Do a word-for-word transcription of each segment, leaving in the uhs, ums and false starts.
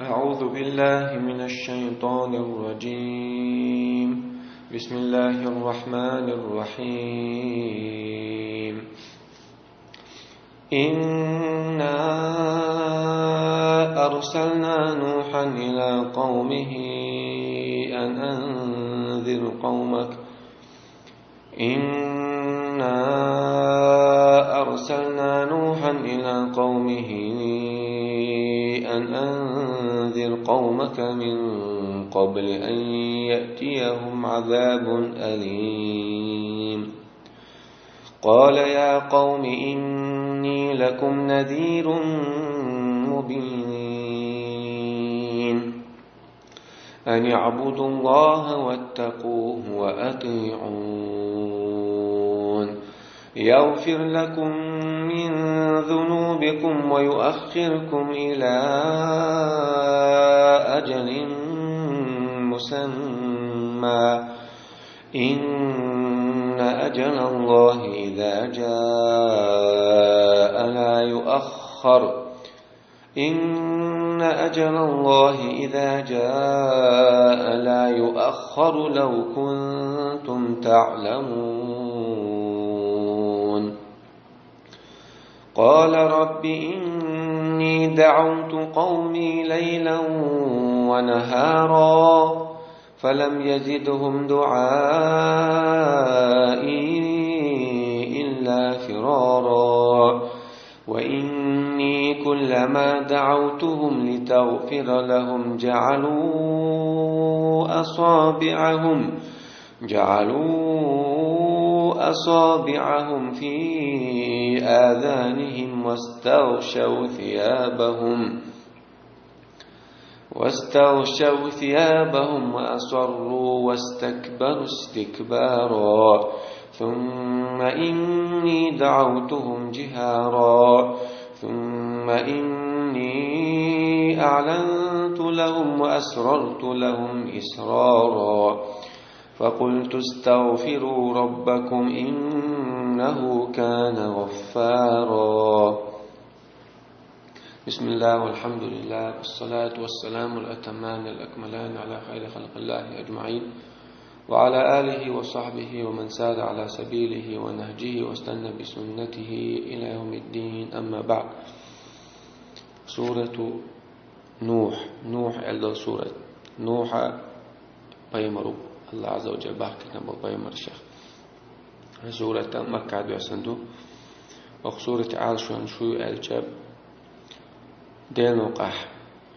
أعوذ بالله من الشيطان الرجيم. بسم الله الرحمن الرحيم. إنا أرسلنا نوحا إلى قومه أن أنذر قومك. إنا أرسلنا نوحا إلى قومه أن أنذر قومك من قبل أن يأتيهم عذاب أليم. قال يا قوم إني لكم نذير مبين. أن اعبدوا الله واتقوه وأطيعون. يغفر لكم من ذنوبكم ويؤخركم إلى أجل مسمى. إن أجل الله إذا جاء لا يؤخر. إن أجل الله إذا جاء لا يؤخر لو كنتم تعلمون. قال رب إني دعوت قومي ليلا ونهارا فلم يزدهم دعائي إلا فرارا. وإني كلما دعوتهم لتغفر لهم جعلوا أصابعهم جعلوا أصابعهم في آذانهم واستغشوا ثيابهم واستغشوا ثيابهم وأصروا واستكبروا استكبارا. ثم إني دعوتهم جهارا ثم إني أعلنت لهم وأسررت لهم إسرارا. فقلت استغفروا ربكم إنه كان غفارا. بسم الله والحمد لله والصلاة والسلام الأتمان الأكملان على خير خلق الله أجمعين وعلى آله وصحبه ومن سار على سبيله ونهجه واستنى بسنته إلى يوم الدين، أما بعد. سورة نوح. نوح аьлла сурат. Нуха пайхамар ву, Аллах Азза ва Джалла бахкийтина бола пайхамаршех. Сурат Макка доьссина ду. Оха сурат Ӏалашо шу ю аьлча, Делан новкъахь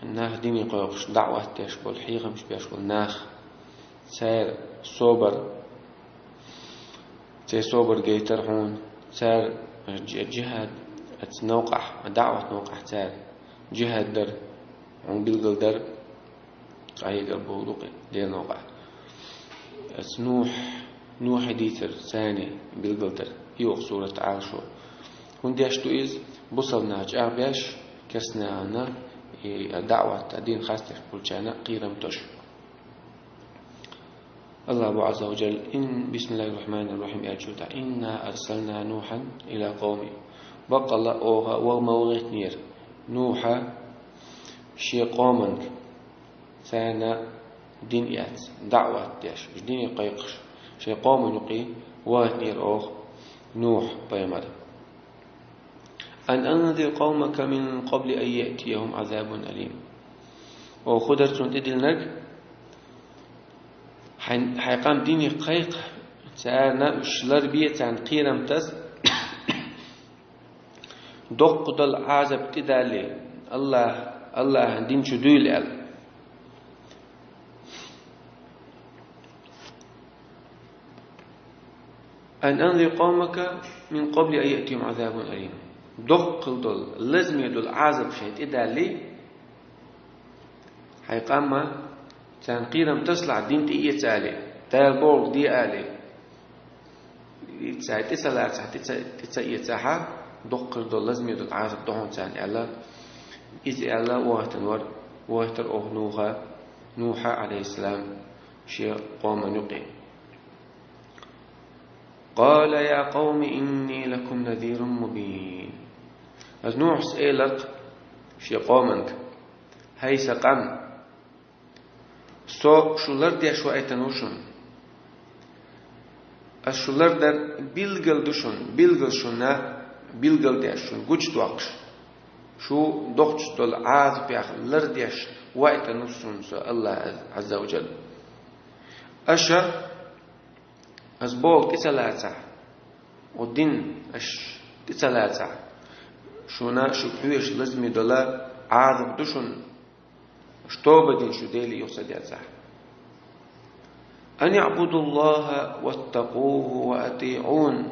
нах дине кхойкхуш, даӀват деш болу, хьехамаш беш болу нах, цара собар, церан собар гайтар хьуна, цара джи-, джихад, оцу новкъахь, даӀват новкъахь цара джихад дар, хьуна билгал дар, къахьегар боху ду-кх Делан новкъахь. Оцу Нух, Нухе дийцар царна билгал дар, и оха сурат Ӏалашо. ХӀунда деш ду иза? Бусалба нах чӀагӀбеш, керстанашна и даӀват, дин хастам беш болчарна кхерам тосуш. Аллах бу Азза ва Джалла, ин, бисмиллахир рахманир рахим, аьлла чу тӀа: «Инна арсална Нухан ила къауми». Баккъалла оха ваха ма вахийтинера Нуха шен къоманга, царна дин эцна, даӀват деш, дине кхойкхуш, шен къоман юкъе вахийтинера оха Нух пайхамар. «Ан анзир къаумака мин къабли ан яътияхум азабун алим». Оха хӀун дара цунна тӀедиллинарг? Хьайн, хьайн къам дине кхайкха, царна уьш ларбе, царна кхерам таса, доккха долу Ӏазап тӀедалле, Аллах, Аллахьан дин чу дуьйла аьлла. «Ан анзир къаумака мин къабли ан яътияхум азабун алим». Доккхал долу, лазаме долу Ӏазап шайн тӀедалле, хьайн къаман, царна кхерам тасалахь, дин тӀеэца алий, Дала бохург де алий. Цара тӀе ца лацахь, тӀе ца, тӀе ца эцахь, доккхал долу, лазаме долу Ӏазап ду хьуна царна аьлла. Иза аьлла, вахийтина вара, вахийтира оха Нуха, Нуха, алейхиссалам, шен къоман юкъе. «Къала я къауми инни лакум назирун мубин». Аса Нухас элира-кх шен къоманга: ХӀай са къам, со шу лардеш ваийтина ву шуна. Ас шу лардар билгал ду шуна, билгал шуна билгал деш, шуна гучадоаккхаш. Шу доккхача долча Ӏазапех лардеш ваийтина ву шуна со АллахӀ Ӏазза ва Джалла. Аша ас богӀа тӀа ца лацахь, укх дин аша тӀа ца лацахь, шуна шуга хьоьжуш лазаме дола Ӏазап ду шуна, аша тоба дина шу Деле юха ца дезахь. أن اعبدوا الله واتقوه وأطيعون.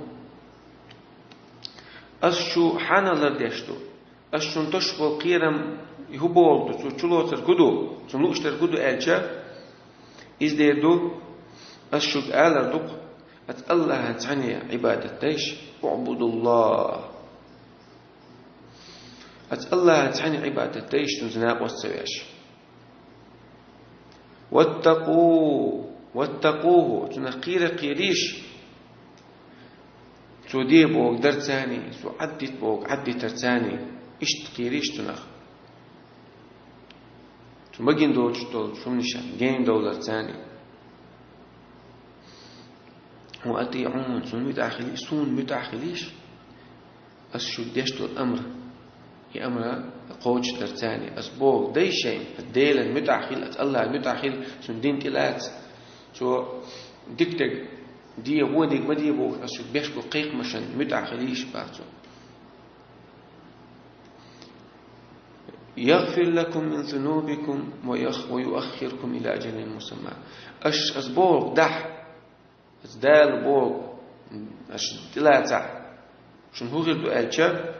Ас шу хьанна лардеш ду? Ас шуна тосуш бола кхерам хӀун бохург ду, цо чулоцург хӀун ду, цунна луш дерг хӀун ду аьлча, из дер ду, ас шуга алар ду-кх, ас АллахӀан цхьанне Ӏибадат дайша, اعبدوا الله. Ас АллахӀан цхьанне Ӏибадат дайша, цунца накъост ца веш. واتقوه، واتقوه, цунах кхера кхерийша. Цо де бохург дарца, цо Ӏаддита бохург Ӏаддитарца, иштта кхерийша цунах. Цо магийна доацаш долча хӀуманашах генадовларца. وأطيعون, сона муьтӀахь хилийша, сона муьтӀахь хилийша. Ас шуга деш дола амар, и амар кхочушдарца, ас бохург дайша, ас Делан муьтӀахь хила, ас АллахӀан муьтӀахь хила, цун дин тӀа лаца. Цо дика дерг де, вониг ма де бохуш, ас шуга беш болча кхайкхамашна муьтӀахь хилийша, бах цо. يغفر لكم من ذنوبكم ويخ-، ويؤخركم إلى أجل مسمى. Аш ас бохург дахь, ас Дала бохург аш тӀалацахь, шуна хӀун хир ду аьлча,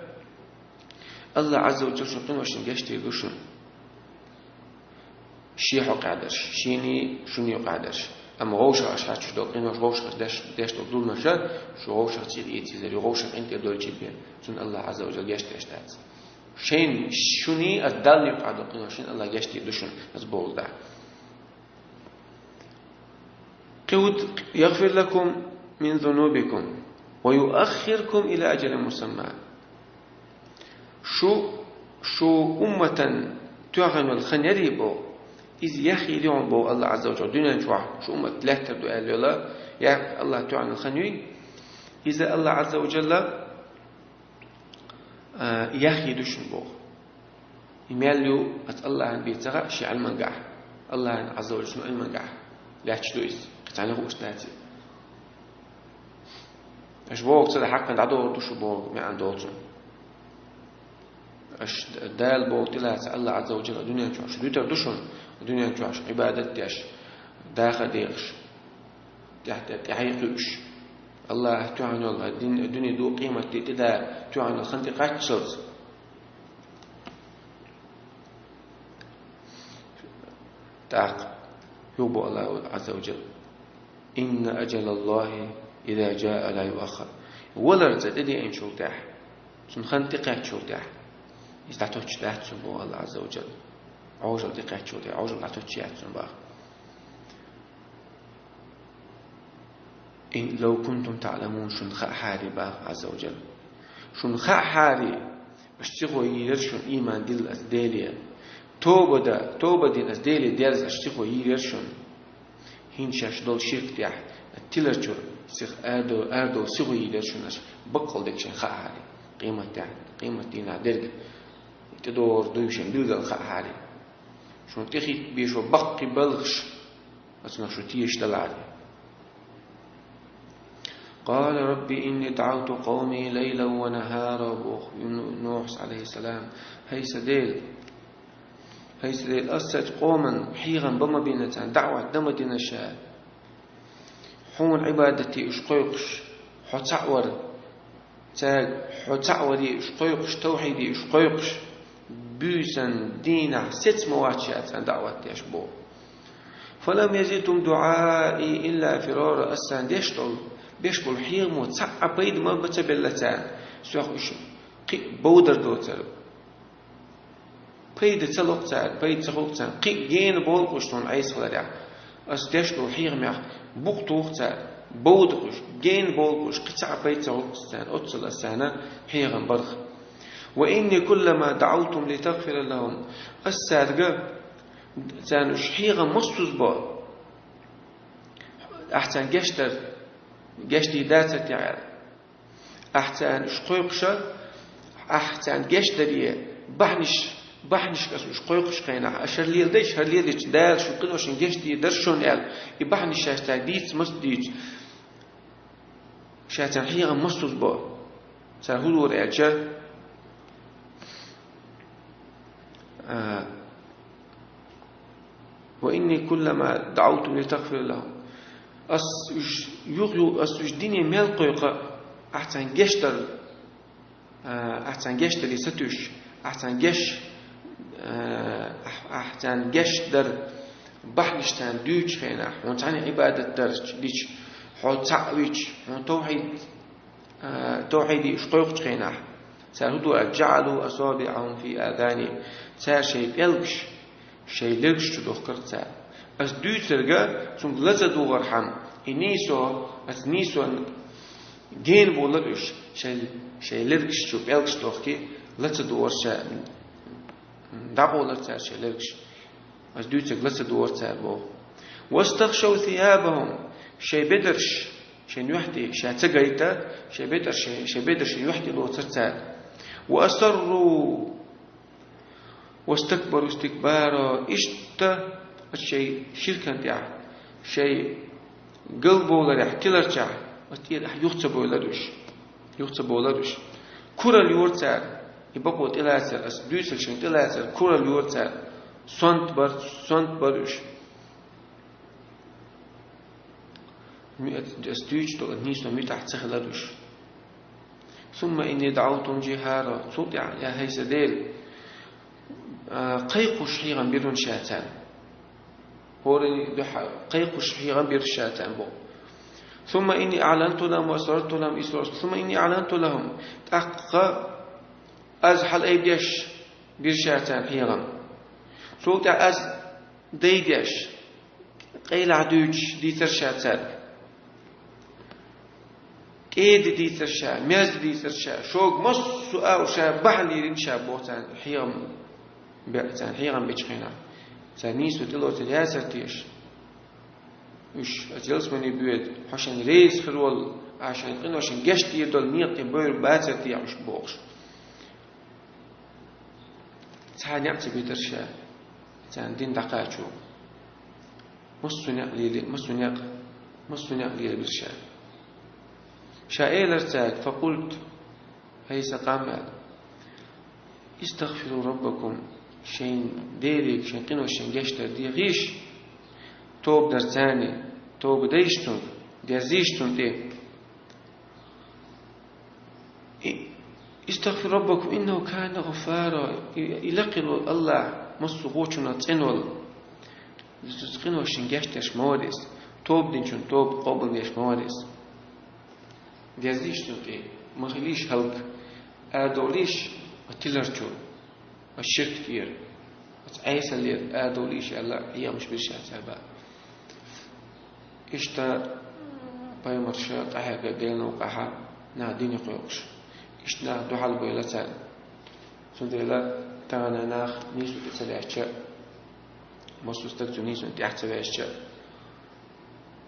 АллахӀ Ӏазза ва Джалла шун къиношна гечдийр ду шуна. Шен хьокъехь дарш, шений, шуний юкъехь дарш. Амма вовшах аш хьаьрчаш долу къинош, вовшах аш деш, деш долу зуламаш, шу вовшах цӀийх эца езар, ю вовшах къинтӀера дойтуш бен, цунна АллахӀ Ӏазза ва Джалла гечдеш дац. Шен, шуний, ас Далла юкъахь долу къиношна АллахӀ гечдийр ду шуна, ас бохург дахь. Кхин хӀуд, يغفر لكم من ذنوبكم ويؤخركم إلى أجل مسمى. Шу, шу умматан тоьхна йолу хан ярий боху, иза яхъйийр ю хьуна боху АллахӀ Ӏазза ва Джалла, дуьнен чохь шу уммат лаьттар ду аьлла йолу, я АллахӀ тоьхна йолу хан юй, иза АллахӀ Ӏазза ва Джалла а, яхъйийр ду шуна боху. И мел ю, ас АллахӀана бен ца хаьа, шен Ӏилманехь. АллахӀана Ӏазза ва Джалла шен Ӏилманехь лаьтташ ду иза, кхин цхьанна хууш дац иза. Аш бохург ца дан хьакъан дӀадохур ду шу бохург маьӀна долу цуьнан. Аш Дала бохург тӀелаца АллахӀ Ӏазза ва Джалла дуьнен чохь шу дуьтур ду шуна, дуьнен чохь шу Ӏибадат деш, даха а дехаш, тӀаьхьа-, тӀаьхьа а кхуьуш. АллахӀ тоьхна йолу дин, дуьне ду, къематде тӀедара тоьхна йолу хан тӀекхаччалц. ТӀаккха юха боху АллахӀ Ӏазза ва Джалла: إن أجل الله إذا جاء لا يؤخر. Валар цӀа тӀедеанчул тӀаьхьа, цуьнан хан тӀекхаьччул тӀаьхьа, иза дӀатоттуш дац цуьнан боху АллахӀ Ӏазза ва Джалла. Ӏожалла тӀекхаьччул тӀаьхьа, Ӏожалла дӀатоттуш яц цуьнан боху. إن لو كنتم تعلمون, шуна хаахьара боху Ӏазза ва Джалла. Шуна хаахьара, аш сихо йийр яра шуна ийман дилла ас Деле. Тоба дан, тоба дина ас Деле дерза аш сихо йийр яра шуна. ХӀинца шаьш долу ширк тӀехь, тилар чуьра сиха арадо-, арадовла сихо йийр яра шуна аш, баккъалла дерг шайна хаахьара. Къематдийнахь, къематдийнахь дерг тӀедогӀур дуй шайна билггал хаахьара. Шуна тӀехӀитта беш бу баккхий балхаш, ацунах шу тешаш далахьара. قال رب إني دعوت قومي ليلا ونهارا, боху Нухьас, Ӏалайхиссалам. ХӀай сан Дела, хӀай сан Дела, ас сан къоман хьехам бан ма бина, царна даӀват дан ма дина ша. Хьуна Ӏибадат де уьш кхойкхуш, хьо цхьаъ вар, цаьрга хьо цхьаъ варе уьш кхойкхуш, тавхьид де уьш кхойкхуш, буьйсанна, дийнахь сецца ма вац ша царна даӀват деш, боху. فلم يزدهم دعائي إلا فرارا, ас царна деш долу, беш болу хьехамо цхьа а пайда ма ца белла царна, сох уьш кхин а бовдар доцург. Пайда ца ло-кх цара, пайда ца хуьлу-кх царна. Кхин а гена болу-кх уьш суна Ӏеса хиларехь. Ас деш долу хьехамех букъ туху-кх цара, бовду-кх уьш, гена болу-кх уьш, кхин цхьа а пайда ца хуьлу-кх царна, оццул ас царна хьехам бар-кх. وإني كلما دعوتهم لتغفر لهم, ас цаьрга, царна уьш хьехам массаза бо, ахь царна гечдар, гечдийр дацар те аьлла. Ахь царна уьш кхойкхуш, ахь царна гечдаре бахьанаш, бахьанашка ас уьш кхойкхучу хенахь, ас хӀара леладайча, хӀара леладича Дала шун къиношна гечдийр дара шуна аьлла, и бахьанаш шаьш цаьрга дийца, массадийца, ша царна хьехам массаза бо. Цара хӀун дора аьлча, а, وإني كلما دعوتهم لتغفر لهم. Ас уьш юх-, ю-, ас уьш дине мел кхойкху, ахь царна гечдар, а, ахь царна гечдаре сатуьйсуш, ахь царна геч, а, ахь, ахь царна гечдар бахьанаш царна дуьйцучу хенахь, хьуна цхьаьна Ӏибадат дарча дича, хьо цхьаъ вича, хьуна тавхьид, а, тавхьиде уьш кхойкхучу хенахь, цара хӀун дора аьлча, جعلوا أصابعهم في آذانهم, цара шайн пӀелгаш шайн лергаш чу дохкара цара. Ас дуьйцург цуьнга ла ца догӀархьама, и нийсо, ас нийсонна гена болар уьш, шайн, шайн лергаш чу пӀелгаш дохкий, ла ца догӀара ша, дӀакъовлар цара шайн лергаш. Ас дуьйцург ла ца догӀара цара боху. واستغشوا ثيابهم, шайн бедарш шайн юьхь тӀе ша ца гайта, шайн бедарш шайн, шайн бедарш шайн юьхь тӀе лоцура цара. وأصروا واستكبروا استكبارا, иштта ас шайн ширкана тӀехь, шайн галбовларехь, тиларчехь, ас тӀера ахь юха ца бовлар уьш. Юха ца бовлар уьш. Куралла йора цара, и бакъо тӀелацар, ас дуьйцург шайна тӀелацар, куралла йора цара, сонта бар, сонта бар уьш. Ми-, ас дуьйцуш долу нийсо муьтӀахь ца хилар уьш. ثم إني دعوتهم جهارا, цул тӀаьхьа, я хӀай сан Дела, а, кхайкхош хьехам бира ша царна. ХӀоранна дуьхьа кхайкхош хьехам бира ша царна боху. ثم إني أعلنت لهم وأسررت لهم إسرارا. ثم إني أعلنت لهم. ТӀаккха аз хьалаайдеш бира ша царна хьехам. Цул тӀаьхьа аз дайдеш, къайлаха дуьйцуш дийцар ша цаьрга. КӀеда дийцар ша, мерза дийцар ша, шога массо а агӀор ша бахьана лелийна ша боху царна хьехам бе-, царна хьехам бечу хенахь. Цара нийсо тӀелоцур яцара теша? Уьш, аса ялсамане боьду, хьо шайна реза хир волу, ахь шайн къиношна гечдийр долу некъа тӀе бевр бацара те уьш бохуш. Цхьа некъ ца битара ша, царна дин дӀакхачо. Массо а некъ лели-, массо а некъ, массо а некъ лелабира ша. Ша элира цаьрга: فقلت, хӀай сан къам, аьлла, استغفروا ربكم, шайн Деле, шайн къиношна гечдар дехийша, тоба дар царна, тоба дайша цунна, дерзийша цунна тӀе. И, استغفروا ربكم إنه كان غفارا. И, и лакхара волу АллахӀ массо а гӀочунах цӀена волу. Иза цу къиношна гечдеш ма вара иза. Тоба динчун тоба къобалдеш ма вара иза. Дерзийша цунна тӀе, ма хилийша хӀаллак, арадовлийша оцу тиларчу, оцу ширк тӀера, оцу Ӏесаллера арадовлийша аьлла, хьехамаш бира ша цаьрга. Иштта пайхамарша къахьегна Делан новкъахь нах дине кхойкхуш. Иштта нах дуьхьал бойла царна. Цундела тахана нах нийсо тӀе ца лаьттича, массо а стаг цу нийсонна тӀехь ца ваьшча,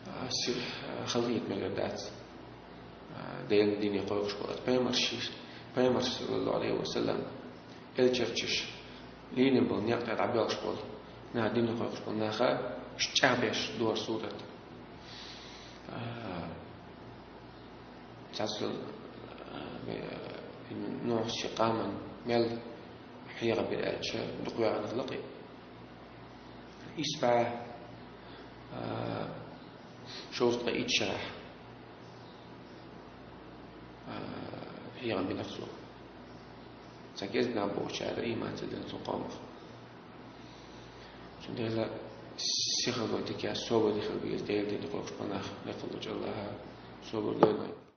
а, сиха, а, халахета мегар дац. А, Делан дине кхойкхуш болу пайхамарш, пайхамарш, саллаллаху алейхи ва саллям, элчанаш лелийна болу некъ тӀе дӀабоьлхуш болу, нах дине кхойкхуш болу наха уьш чӀагӀбеш дора сурат. А, цхьацца, а, Нухьа шен къоман мел хьехам бира аьлча, дукха ваьхна лакхе. Исбаьхьа, а, шовзткъе итт шарахь, а, хьехам бинарг цо. Цхьа кӀезиг нах бохучара ийман ца дина цу къомах. Цундела сихалло дика, собаре хила беза, Делан дине кхойкхуш болу нах, лекха волчу АллахӀа собар лойла.